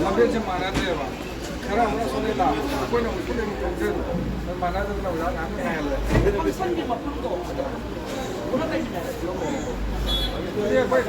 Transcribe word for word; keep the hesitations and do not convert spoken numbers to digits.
ꯂꯝꯕꯦꯟꯁꯦ ꯃꯥꯟꯅꯗ꯭ꯔꯦꯕ꯫ ꯈꯔ ꯑꯃꯅ ꯁꯣꯝꯗ ꯂꯥꯛꯑꯣ, ꯑꯩꯈꯣꯏꯅ ꯑꯃꯨꯛ ꯁꯣꯝꯗ ꯑꯃꯨꯛ ꯊꯧꯖꯤꯜ꯫ ꯃꯥꯟꯅꯗꯗꯅ ꯑꯣꯖꯥ ꯉꯥꯏꯍꯥꯛ ꯉꯥꯏꯍꯜꯂꯦ꯫ ꯐꯪꯁꯟꯒꯤ ꯃꯐꯝꯗꯣ ꯑꯗꯨꯗ ꯄꯨꯂꯞ ꯂꯩꯃꯤꯟꯅꯔꯁꯤ꯫ ꯑꯗꯨꯗꯤ ꯑꯩꯈꯣꯏ